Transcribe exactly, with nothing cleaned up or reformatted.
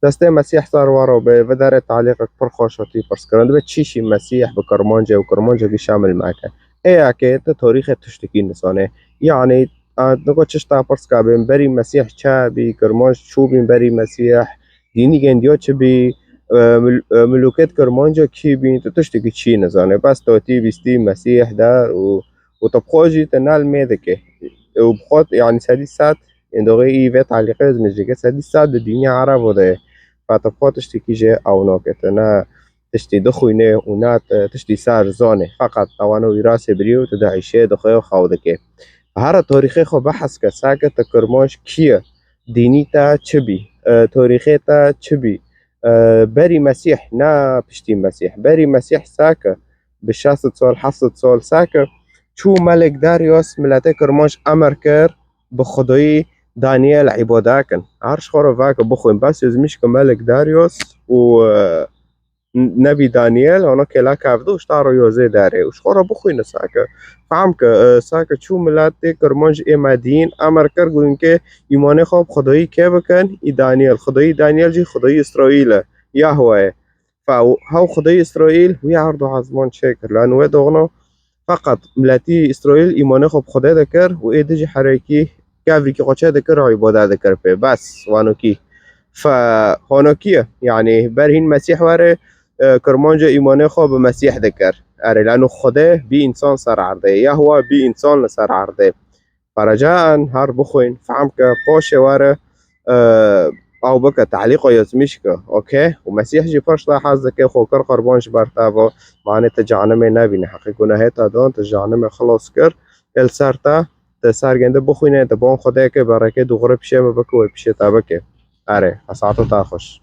Destê Mesîh ser we re be, vê derê talîqek pir xweş hatî pirskirin. Dibe çi jî Mesîh bi Kirmancê û Kirmancekî şamil meke. Ê yekê tu tarîxê tiştekî nizane. Yanî, a, niko çi ji te pirs ka bên, berî Mesîh çi bî, Kirmanc çû bîn berî Mesîh, dînî gendiya çi bî, e, mil-, e, milûkêt Kirmanca kî bîn, tu tiştekî çi nizane. Bes tu hatî bîstî Mesîh der û, û tu bi xwe jî tu nel mê dike. Û bi xwe, yanî sedî sed, ên doxê î vê talîqê ez mijike, sedî sed di dînî Erebo de ye. Fe tu bi xwe tiştekî jê ew nake, tu ne tiştî dixwîne û ne, e, tiştî ser zane. Feqet ewana wîrasê birî û tu dihişê, dixwe û xew dike. Here tarîxê xwe behs ke, sake te Kirmanc kî ye? Dînî te çi bî? E, tarîxê te çi bî? E, berî Mesîh, ne piştî Mesîh. Berî Mesîh sake bi şeş sed sal, heft sed sal sake çû Melik Darius miletê Kirmanc emir kir bi Xwedayî Daniel îbade kin. Her ji xwe re vake bixwîn. Bes yazmiş ke Melik Darius û, e, N-, Nebî Daniel, hana kêla kevdo, ji ta riyozê derê. Û ji xwe re bixwîne sake. Fehm ke, e, sake çû miletê Kirmanc ê Medîn emir kir, gotin ke îmanê xwe bi Xwedayî kê bikin, î Daniel. Xwedayî Daniel jî Xwedayî Îsraîl e. Yahwe ye. Fe, hew Xwedayî Îsraîl, wî erd û ezman çêkir. Lan wê doxno, feqet miletî Îsraîl îmanê xwe bi Xwedê dikir û êdî jî herekî kevrîkî xwe çê dikir, îbade dikir pê. Bes, wanokî. Fe, honokî ye. Yanî, ber hîn Mesîh were, e, Kirmanca îmanê xwe bi Mesîh dikir. Erê, lano Xwedê bî însan ser erdê. Yahwe bî însan li ser erdê. Ferecan her bixwîn, fehm ke, paşê were, e, ew bike, tehlîqa yazmiş ke, okey? Û Mesîh jî pişta hez dike, xwe kir qurban ji ber te ve, manê te cehenimê nebîne. Heqî gunahê te dan, te cehenimê xilas kir, ê li ser te, te ser gende bixwîne, te ban Xwedê ke, berekê dûxurê pişê me bike, wê pişê te bike. Erê, saeta te xweş.